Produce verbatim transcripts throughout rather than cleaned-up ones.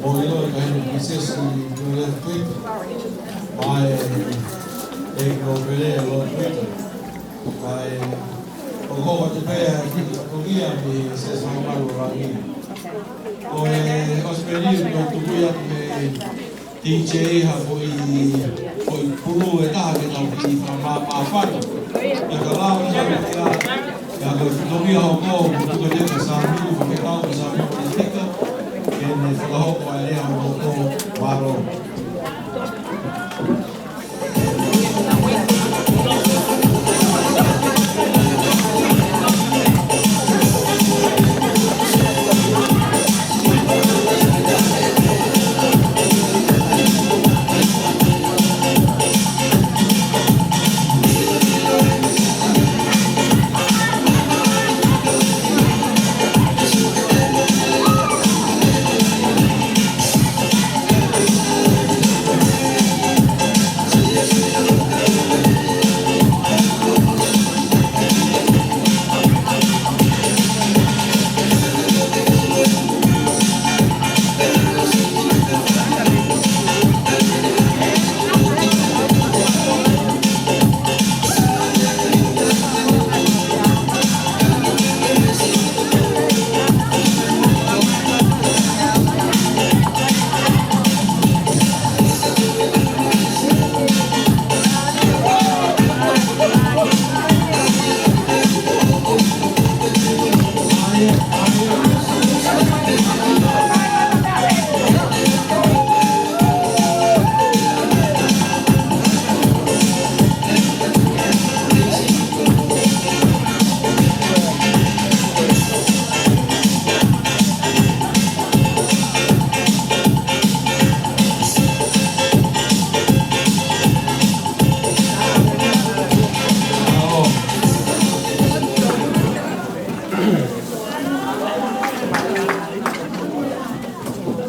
ʻOku ʻilo ʻe he Kaini Pilinisesi Nuʻu Levu Tuita, ʻa e, ʻe ko Pele Lord Tuita. ʻA e, ʻoku hoko atu pē ʻa e kiʻi fatongia mei he Siasi Malu Langi. Ko e ʻosi pē ni, ko e tuku ia mei D J ha foʻi, foʻi pulu ʻe taha ke tau kiʻi fakamāmāfana. Pea ka lava ʻo sāmia, pea ko e fatongia hoko, ko e tuku atu kia Sāmiu, ko e tau kia Sāmiu Politika, ke ne fakahoko ʻa e lea hono hoko. Mālō.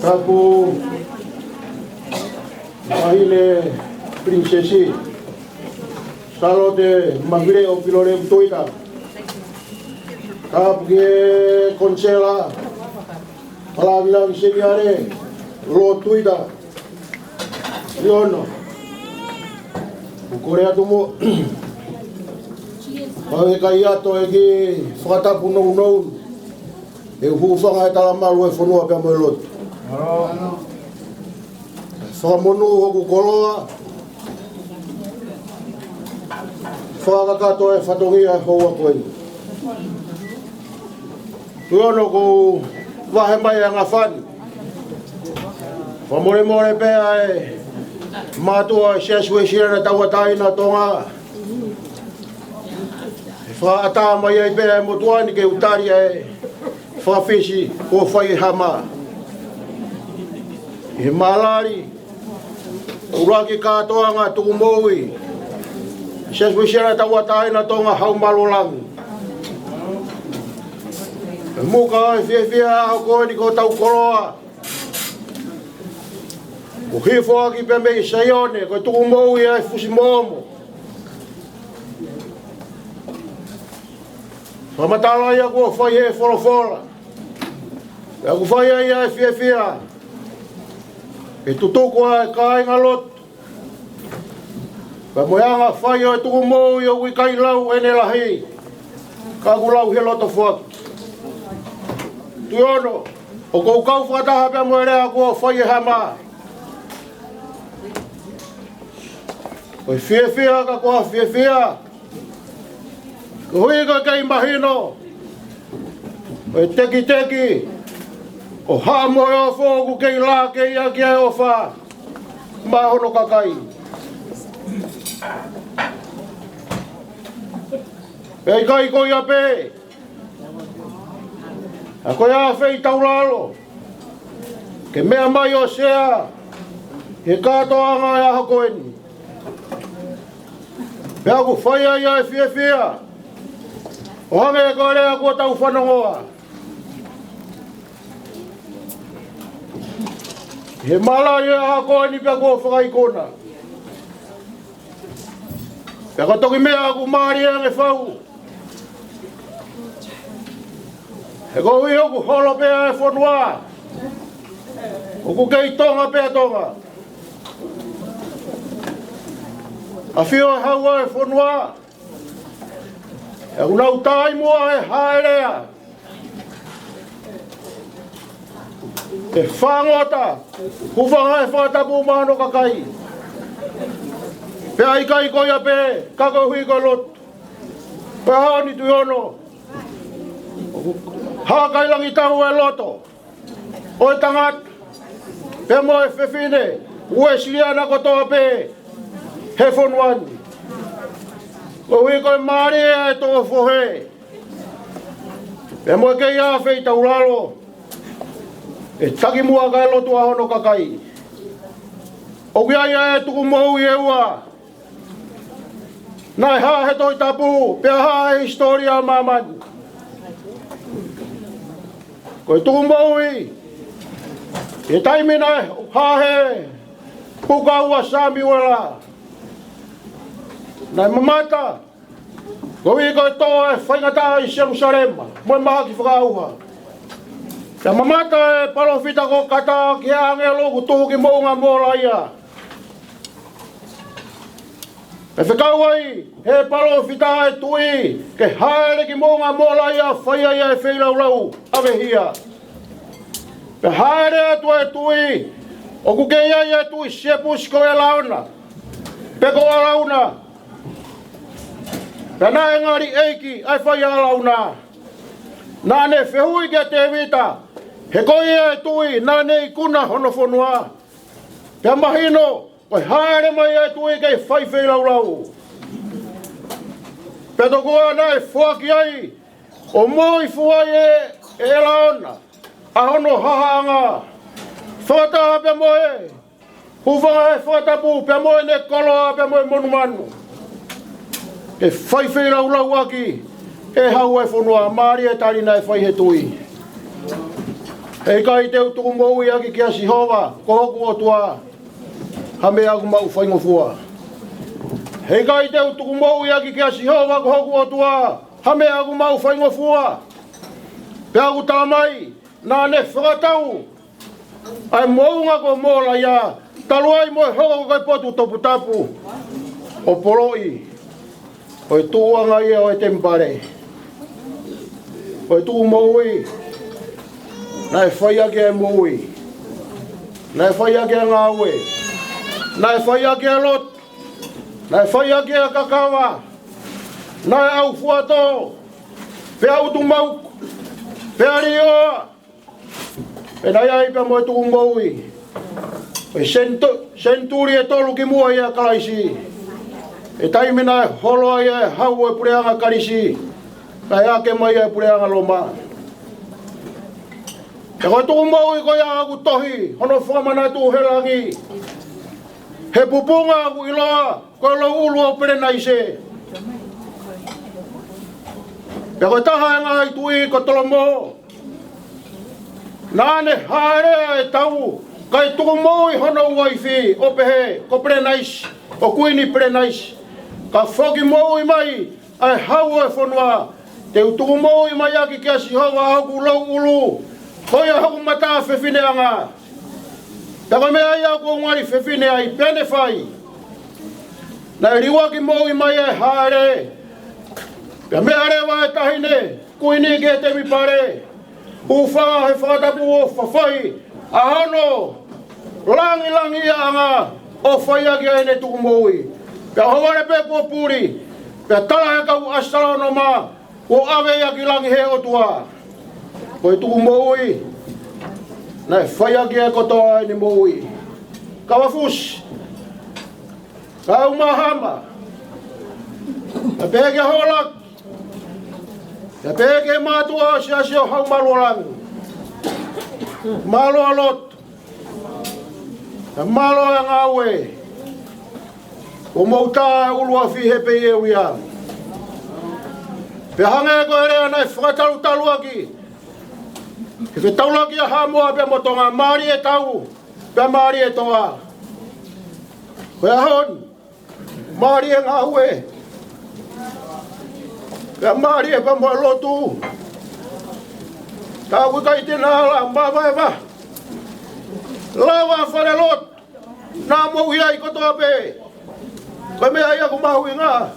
Tapu, Vahine Pilinisesi Sālote Mafileʻo Pilolevu Tuita. Tapu ki he Konisela Palāvilangi Seniale Lord Tuita. Iono. Ko e kole atu mo. Pau he kai ato e kiʻi fakatapu nounou. ʻE hūfanga he talamalu e fonua pea mo e lotu. Fakamonū hoku koloa. Fakakakato e fatongia houa ko eni. Tuʻi ono, ʻoku ou vahe mai ʻa e angaʻofa ni. Fakamolemole pē ʻa e mātuʻa ʻo e Siasi Uēsiliana Tauʻatāina ʻo Tonga. ʻE fakaʻatā mai ai pē ʻa e motuʻa ni ke u tali ʻa e fakafisi kuo fai ʻe Hama. ʻI he malali ʻuluaki kātoanga tukumoʻui ʻa e Siasi Uēsiliana Tauʻatāina ʻo Tonga Haumalu ʻo Langi. ʻE muka ʻa e fiefia ʻo e ʻaho ko eni ko hotau koloa. Kuo hifo ʻaki pē mei Saione, ko e tukumoʻui ʻa e fusi momo. Fakamatala ia kuo fai he folofola. Pea ʻoku fai ai ʻa e fiefia. ʻE tutuku ʻa e kāingalotu. Pea mo e anga fai ʻo e tukumoʻui ʻoku ʻikai lau ʻene lahi. Ka ʻoku lau he loto foaki. Tuʻi ono, ʻoku ou kau fakataha pea mo e lea kuo fai ʻe Hama. Ko e fiefia ka ko ha fiefia. Koeʻuhi ko e kei mahino ʻo e tekiteki ʻo Haʻa Moheofo ʻoku kei lākei ʻaki ʻa e ʻofa maʻa hono kakai. Pea ʻikai ko ia pē, ka ko e ʻafeitaulalo ke meʻa mai ʻo sea he kātoanga ʻo e ʻaho ko eni. Pea ʻoku fai ai ʻa e fiefia ʻo hangē ko e lea kuo tau fanongoa. He malali ʻo e ʻaho ko eni pea kuo fakaikuna. Pea ko e toki meʻa ʻoku mālie ange fau. He koeʻuhi ʻoku holo pē ʻa e fonua. ʻOku kei Tonga pē ʻa Tonga. ʻAfio e hau ʻo e fonua. ʻOku nau tā muʻa he hāʻelea. ʻE fāngota, hūfanga he fakatapu maʻa hono kakai. Pea ʻikai ko ia pē, ka koeʻuhi ko e lotu. Pea hao ni tui ono. Hākailangitau e loto ʻo e tangata, pea mo e fefine Uēsiliana kotoa pē he fonua ni. Koeʻuhi ko e mālie ʻa e tō fohe. Pea mo e kei ʻa feitaulalo. ʻE taki muʻa kae lotu ʻa hono kakai. ʻOku ʻi ai ʻa e tukumoʻui ʻe ua. Naʻe hā he Tohi Tapu, pea hā he hisitōlia ʻa māmani. Ko e tukumoʻui, he taimi naʻe hā he puka ua Samiuela. Naʻe mamata, koeʻuhi ko e tō e faingataʻa ʻi Selusalema, mo e mahaki fakaʻauha. Pea mamata e palōfita ko Kata ki he ʻāngelo ʻoku tuʻu ki moʻunga Molaia. Pea fekau ai he palōfita e tuʻi ke hāʻele ki moʻunga Molaia ʻo fai ai e feilaulau ʻavehia. Pea hāʻele atu e tuʻi, ʻoku kei ʻi ai e tuʻi Sēpusi ko ʻElaona, pe ko ʻAlauna. Pea naʻe ngali ʻeiki ʻa e fai ʻa ʻAlauna. Naʻa ne fehuʻi kia Tēvita, he ko ia e tuʻi naʻa ne ikuna hono fonua. Pea mahino, ko e hāʻele mai e tuʻi kei fai feilaulau. Pea tokua naʻe foaki ai, ʻo moʻui fua ai ʻe, ʻe ʻElaona ʻa hono hahaʻanga. Fakataha pea mo e hūfanga he fakatapu, pea mo ʻene koloa, pea mo e monumanu. ʻE fai feilaulau ʻaki e hau ʻo e fonua, mālie e tali naʻe fai he tuʻi. Heʻikai te u tukumoʻui ʻaki kia Sihova, ko hoku ʻOtua, ha meʻa ʻoku maʻu faingofua. Heʻikai te u tukumoʻui ʻaki kia Sihova, ko hoku ʻOtua, ha meʻa ʻoku maʻu faingofua. Pea ʻoku talamai, naʻa ne fakatau ʻa e moʻunga ko Molaia, talu ai mo e hoko ko e potu toputapu ʻo Poloʻi, ko e tuʻuʻanga ia ʻo e temipale. Ko e tukumoʻui, naʻe fai ʻaki e moʻui, naʻe fai ʻaki e ngāue, naʻe fai ʻaki e lotu, naʻe fai ʻaki e kakava, naʻe ʻaufuatō, pea ʻutumauku, pea liʻoa, pea naʻe ʻi ai pea mo e tukumoʻui. ʻI he senitu-, senituli ʻe tolu kimuʻa ʻia Kalaisi. ʻI he taimi naʻe holo ai e hau ʻo e puleʻanga Kalisi, naʻe ake mai ʻa e puleʻanga Loma. Pea ko e tukumoʻui ko ia ʻoku tohi hono fakamanatu he langi. He pupunga ʻoku ʻiloa ko e louʻulu ʻo Pelenaise. Pea ko e taha e ngaahi tuʻi ko Tolomo. Naʻa ne hāʻele ʻa e tau, kae tukumoʻui hono uaifi, ʻo pehē, ko Pelenaise, ko Kuini Pelenaise. Ka foki moʻui mai ʻa e hau ʻo e fonua, te u tukumoʻui mai ʻaki kia Sihova ʻa hoku louʻulu, ko ia hoku mata fefineʻanga. Pea ko e meʻa ia ʻoku ou ngali fefine ai, pea ne fai. Naʻe liuaki moʻui mai e hāʻele. Pea meʻa leva e taʻahine kuini ki he temipale, hūfanga he fakatapu ʻo fafai ʻa hono langilangiʻiaʻanga ʻo fai ʻaki ʻa ʻene tukumoʻui. Pea ʻohovale pē kuo puli, pea tala ʻe he kau ʻasitalōnoma, kuo ʻave ia ki langi he ʻOtua. Ko e tukumoʻui, naʻe fai ʻaki e kotoa ʻene moʻui. Kavafusi, Kaumahama, pea pehē ki Holaki, pea pehē ki he mātuʻa ʻo e Siasi ʻo Haumalu ʻo Langi. Mālō ʻa e lotu, pea mālō ʻa e ngāue. ʻOku mou tā e ʻuluafi he pei ʻe uia. Pea hangē ko e lea naʻe fakatalutalu ʻaki, ke fetaulaki ʻa Haʻamoa pea mo Tonga, mālie e tau, pea mālie e toa. Ko e ʻaho ni, mālie e ngāue, pea mālie pea mo e lotu. Ka ʻoku ʻikai te na ala mavaevae. Lava falelotu naʻa mou ʻi ai kotoa pē. Ko e meʻa ia ʻoku mahuʻinga.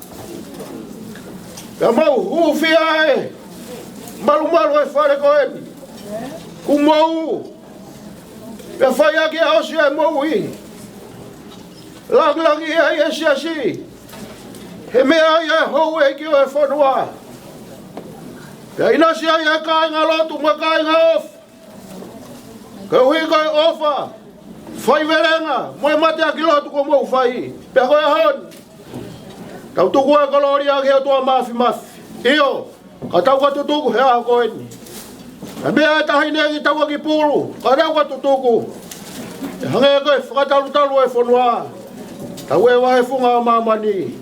Pea mou hūfia e malumalu e fale ko eni. Kuo mou, pea fai ʻaki ʻa e ʻosi ʻa e moʻui. Langilangiʻia e siasi. He meʻa ia ʻa e houʻeiki ʻo e fonua. Pea ʻinasi ai e kāingalotu mo e kāinga ofi. Koeʻuhi ko e ʻofa, faivelenga, mo e mateaki lotu kuo mou fai. Pea ko e ʻaho ni, tau tuku e kolōlia ki he ʻOtua Māfimafi. ʻIo, ka tau ka tutuku he ʻaho ko eni. Ko e meʻa ʻe taha eni ʻoku tau ʻaki pulu, ka tau ka tutuku. ʻE hangē ko e fakatalutalu e fonua. Tau ʻi he vahefonua ʻo māmani.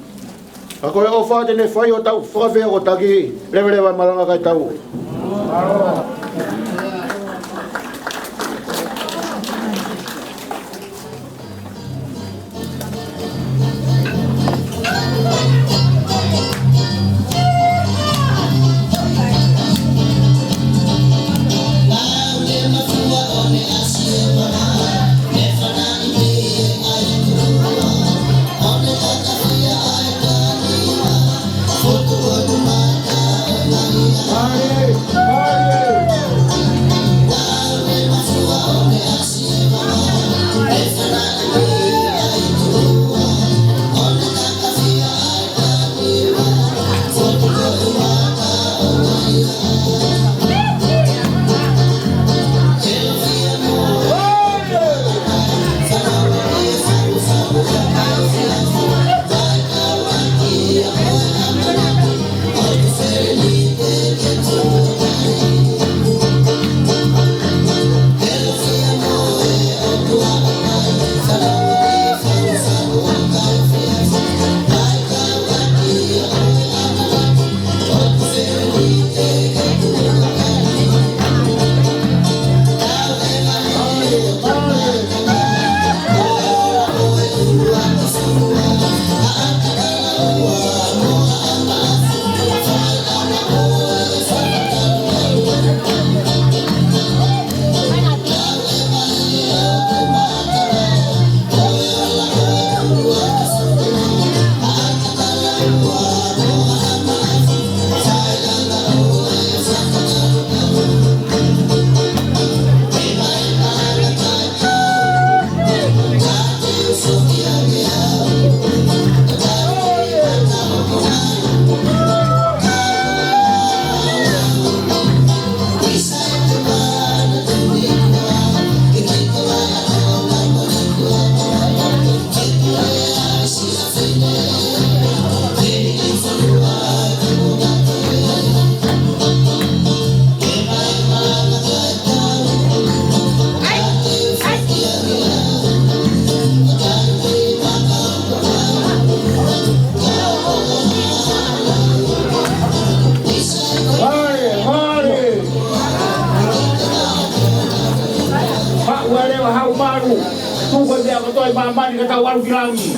Ka ko e ʻofa te ne fai ʻo tau fakafeʻiloaki, leveleva e malanga kae tau. Vale, vale. Faʻu ʻa e leva hau malu. Tuku e meʻa kotoa ʻi māmani ka tau ʻalu ki langi.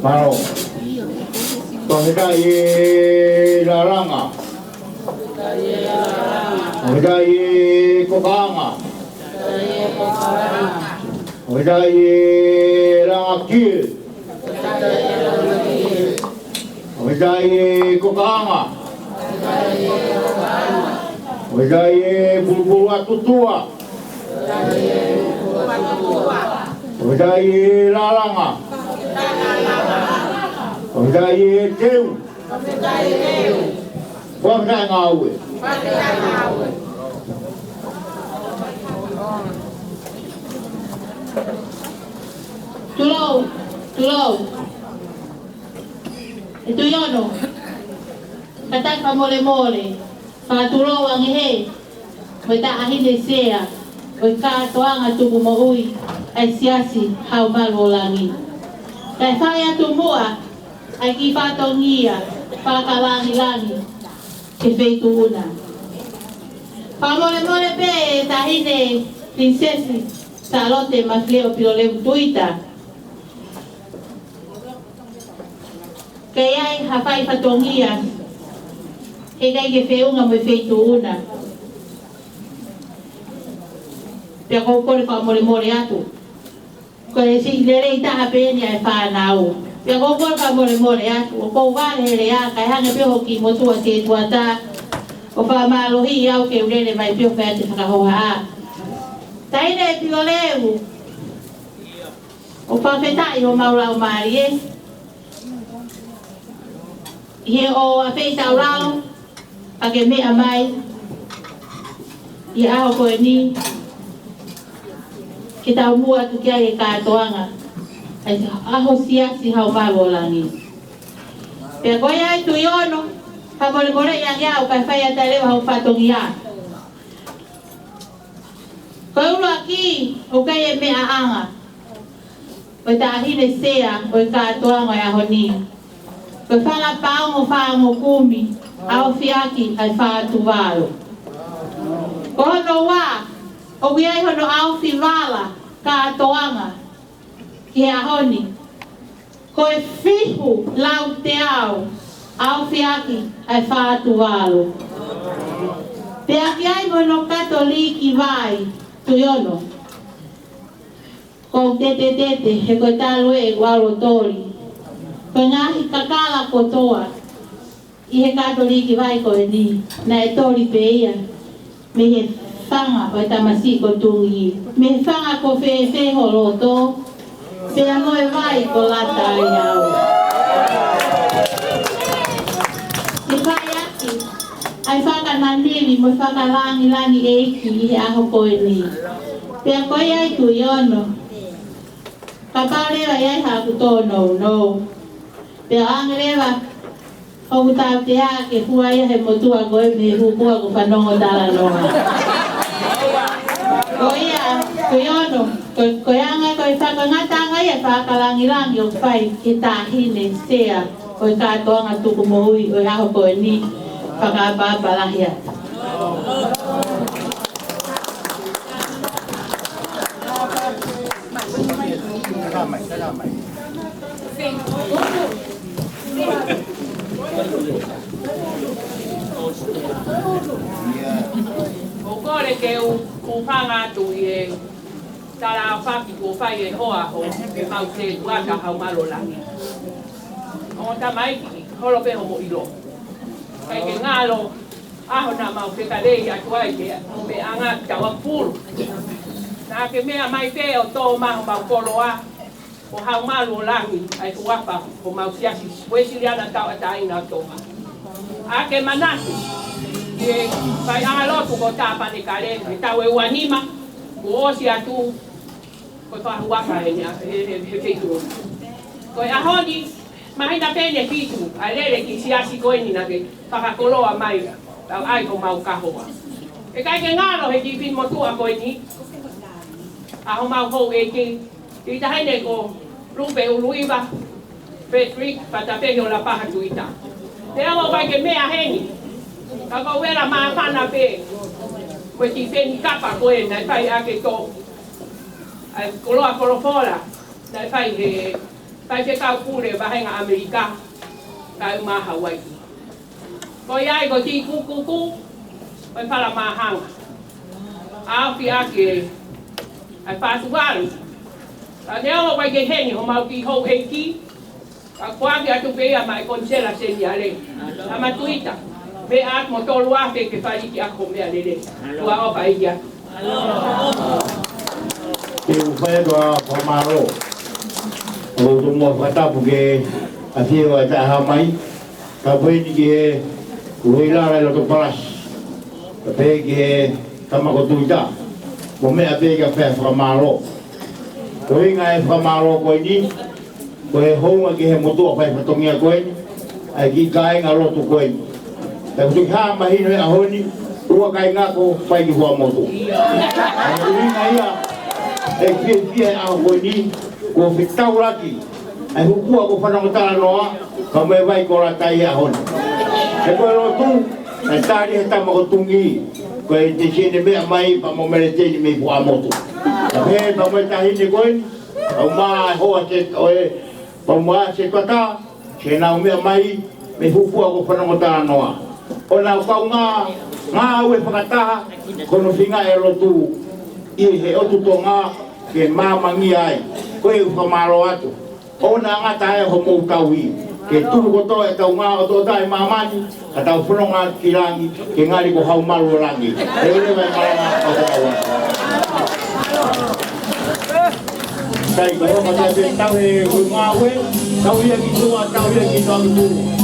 Mālō. Fakafetaʻi e Lalanga. Fakafetaʻi e Kokaʻanga. Fakafetaʻi e Langakie. Fakafetaʻi e Kokaʻanga. Fakafetaʻi e Pulupulu ʻa Tutua. Fakafetaʻi e Lalanga. Fakafetaʻi e Teu. Fakafetaʻi ngāue. Tulou, tulou. ʻE Tuʻi Ono, kātaki fakamolemole, fakatulou ange he, mo e Taʻahine Sea ʻo e Kātoanga Tukumoʻui ʻa e Siasi Haʻumalu ʻo Langi. Kae fai atu muʻa ʻa e kiʻi fatongia fakalāngilangi ki he feituʻu na. Fakamolemole pē Taʻahine Pilinisesi Sālote Mafileʻo Pilolevu Tuita. Ka ʻi ai ha fai fatongia heʻikai ke feʻunga mo e feituʻu na, pea ʻoku ou kole fakamolemole atu. Ko e siʻi lelei taha pē eni ʻa e fānau. Pea ʻoku ou kole fakamolemole atu, ʻoku ou vale he lea, kae hangē pē hoku motuʻa setuata ʻo fakamālohiʻi au ke u lele mai pē ʻo fai atu e fakahohaʻa. Taʻahine Pilolevu, ʻoku fakafetaʻi homau laumālie ʻi he ʻofa ʻi taulalo, ʻa ke meʻa mai ʻi he ʻaho ko eni, ke taumuʻa atu ki ai e kātoanga ʻa e ʻAho Siasi Haʻumalu ʻo Langi. Pea ko ia ai Tuʻi Ono, fakamolemoleʻi ange au kae fai atu leva hoku fatongia. Ko e ʻuluaki, ʻoku ʻi ai e meʻaʻanga ʻo e Taʻahine Sea ʻo e Kātoanga ʻo e ʻaho ni. Ko e Fala Paongo Fāngokumi, ʻaofi ʻaki ʻa e Fā Tuvalu. Ko hono ua, ʻoku ʻi ai hono ʻaofi vala kātoanga ki he ʻaho ni, Ko e fihu lauteau ʻaofiʻaki ʻa e Fā Tuvalu. Pea ki ai mo hono Katoliki vai, Tuʻi Ono. Ko e tetetete, he ko e talu ʻeku ʻalu ʻo toli. Ko e ngaahi kakala kotoa ʻi he Katoliki vai ko eni, naʻe toli pē ia mei he fanga ʻo e tamasiʻi ko Tungī, mei he fanga ko fēfē ho loto, pea mo e vai ko lata ai au. ʻE fai ʻaki ʻa e fakananili mo e fakalāngilangi ʻEiki ʻi he ʻaho ko eni. Pea ko ia ai Tuʻi Ono, kapau leva ʻe ʻi ai haʻaku tōnounou, pea ʻange leva hoku tautea ke fua ia he motuʻa ko ē mei he hūpua ko Fanongo Talanoa. Ko ia, Tuʻi Ono, ko, ko e anga ko e fakangataʻanga ia e fakalāngilangi ʻoku fai ki he taʻahine sea ʻo e kātoanga tuku moʻui ʻo e ʻaho ko eni, fakaʻapaʻapa lahi atu. ʻOku ou kole ke u, u hūfanga atu ʻi he tala ʻaofaki kuo fai ʻe he hoa ʻo e mau setuata Haʻumalu ʻo Langi. ʻO tamaiki, holo pē hoʻomo ʻilo. ʻIkai ke ngalo ʻa hono mau fekalei atu ai ke mo me anga tawa pulu. Naʻa ke meʻa mai pē ʻo tō mai homau koloa, ko Haʻumalu ʻo Langi ʻa e huafa homau siasi Uēsiliana Tauʻatāina ʻo Tonga. ʻA ke manatu, ʻi he faiʻanga lotu ko Tāpanekale, he taʻu ʻe ua nima kuo ʻosi atu, ko e fakahuafa eni ʻa e, he, he, he feituʻu. Ko e ʻaho ni, māhina pē ʻe fitu ʻa e lele ki he siasi ko eni naʻa ke fakakoloa mai, tau ai ko mau kahoa. ʻIkai ke ngalo he kiʻi fini motuʻa ko eni ʻa homau houʻeiki, ʻi taʻahine ko Lupe Uluiva, Frederick Patapehi ʻo Lapaha Tuita. Te ava vai ke meʻa heni, ka ko e ʻuhinga māfana pē, ko e kiʻi feni kapa ko ē naʻe fai ʻaki e tō ʻa e koloa folofola naʻe fai he faifekau pule vāhenga ʻAmelika, kae ʻumaʻā Hauaiʻi. Ko ia ai ko e kiʻi kukuku ʻo e fala māhanga ʻaofiʻaki ʻa e Fā Tuvalu. Ka neongo ʻoku ʻikai ke heni homau kiʻi houʻeiki, ka ko e ʻoatu pē ia maʻa e Konisela Seniale. Tama Tuita, meʻa atu mo tolu afe ke fai ki ʻaho meʻa lele. Tuʻa ʻofa ʻEiki atu. Te u fai atu ʻa e fakamālō. ʻOku ou tomuʻa fakatapu ki he ʻafio ʻa e Taʻehāmai. Tapu eni ki he Uheilala ʻi loto palasi. Tapu ki he tama ko Tuita. Mo meʻa pē ke fai fakamālō. Ko e ʻuhinga e fakamālō ko eni, ko e hounga ki he motuʻa fai fatongia ko eni, ʻa e kiʻi kāinga lotu ko eni. Ka ʻoku toki hā mahino he ʻaho ni, ua kāinga ko fai ki Fuaʻamotu. Ka ko e ʻuhinga ia, ʻe fiefia he ʻaho ko eni, kuo fetaulaki ʻa e hūpua ko Fanongo Talanoa, ka mo e vai ko lata ai he ʻaho ni. He ko e lotu, naʻe tali he tama ko Tungī, ko e te sene meʻa mai, pea mo Meleteni mei Fuaʻamotu. Ka pehē pea mo e taʻahine ko eni, ʻa e ʻumaʻā e hoa se, ʻo e, pea mo e setuata, ke nau meʻa mai, mei he hūpua ko Fanongo Talanoa. ʻO nau kaungā, ngāue fakataha, ko hono feinga e lotu, ʻi he ʻOtu Tonga, ke māmangia ai. Ko e fakamālō atu. ʻOua naʻa ngata ai homou tauhi. Ke tuhu kotoa e tau ngā ʻotoʻota ʻi māmani, ka tau fononga ki langi, ke ngali ko Haʻumalu ʻo Langi. ʻE ule mai malanga ʻo te awa. Kai, ko e hoko atu e tauhi ʻo e ngāue, tauhi ʻaki tuʻa, tauhi ʻaki tuʻa ki tuʻa.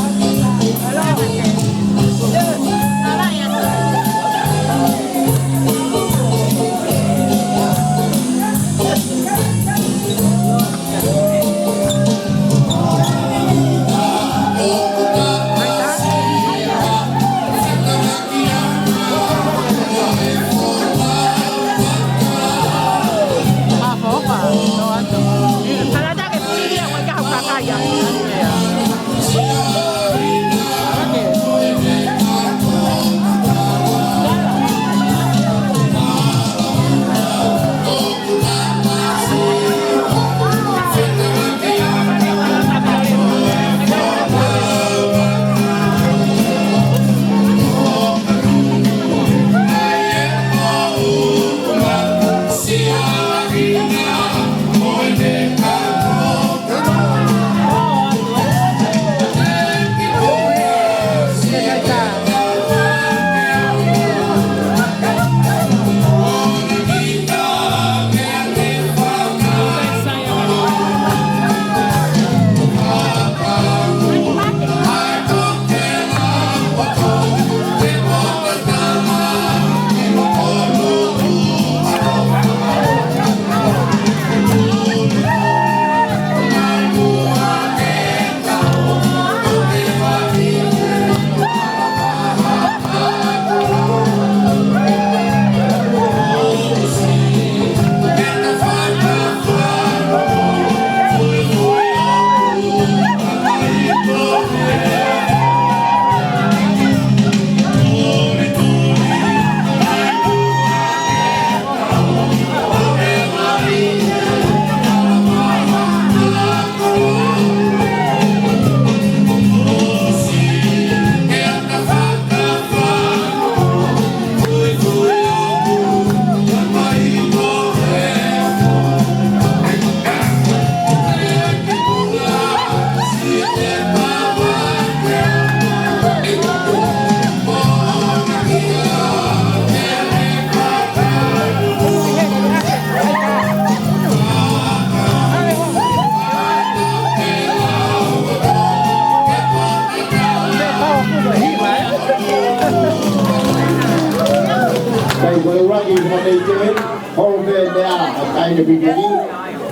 Ki he fakameʻite, holo pē meʻa ʻa Taʻahine Pīteli,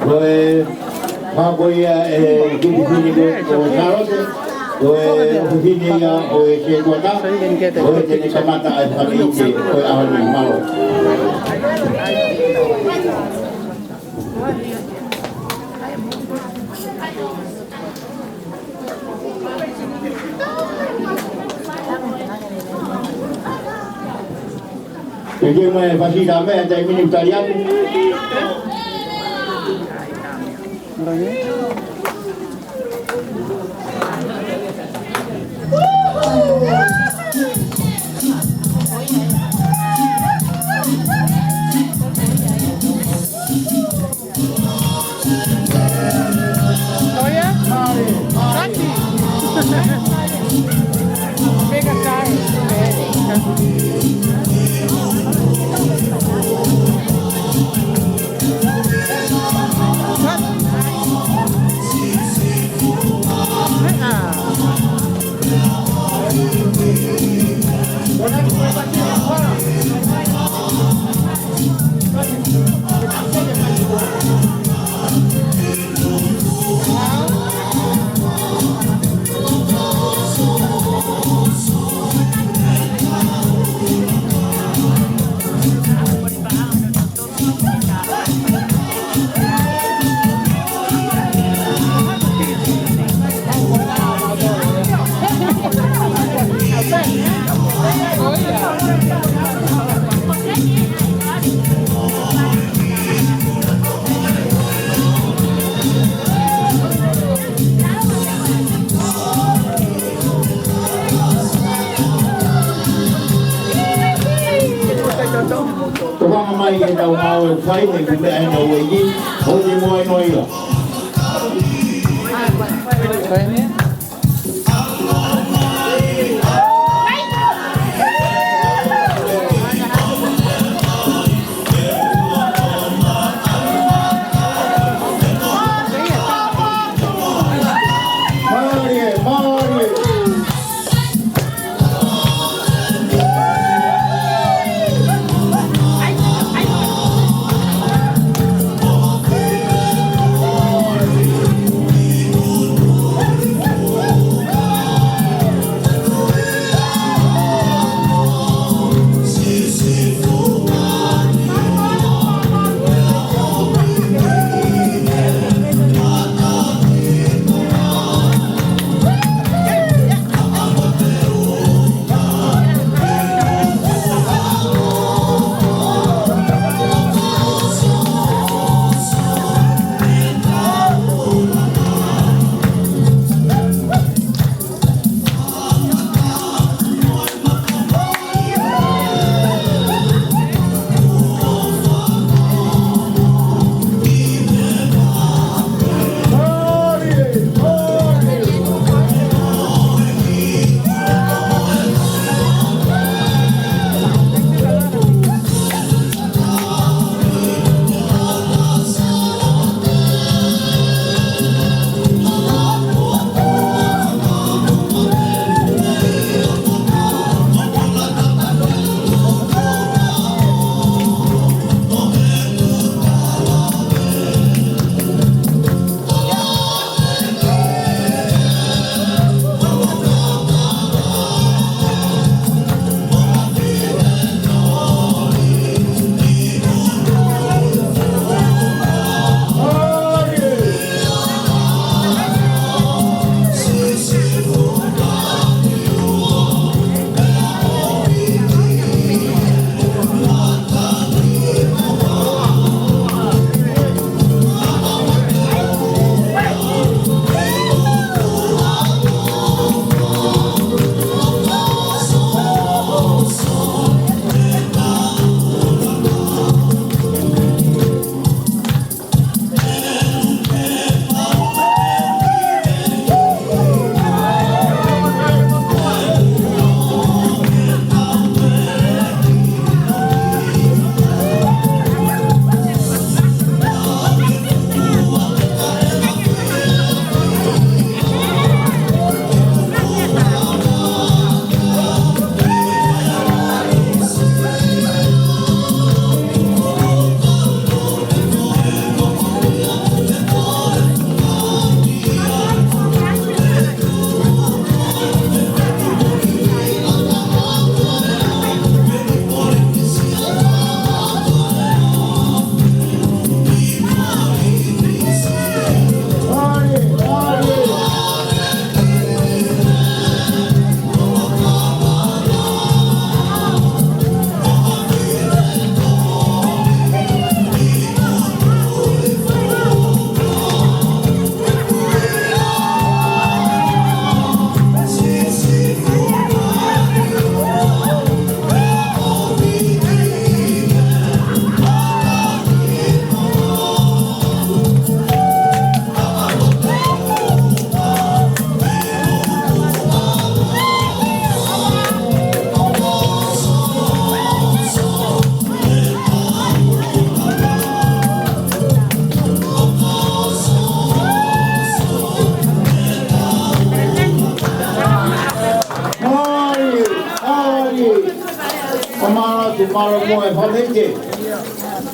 ko e fakakoia e kiʻi fefine ko, ko Sālote, ko e fefine ia ʻo e sētuata, ko e te ne kamata ʻa e fakameʻite ko e ʻaho ni, mālō. Pehē mai e fasi tā meʻa, taimi ni tali atu. Tokanga mai ke tau maʻu e fai, he ko e meʻa ʻena ʻoku ʻi ai, ʻoku ne moe noa ia. Mālō atu, mālō mo e Fale Ike.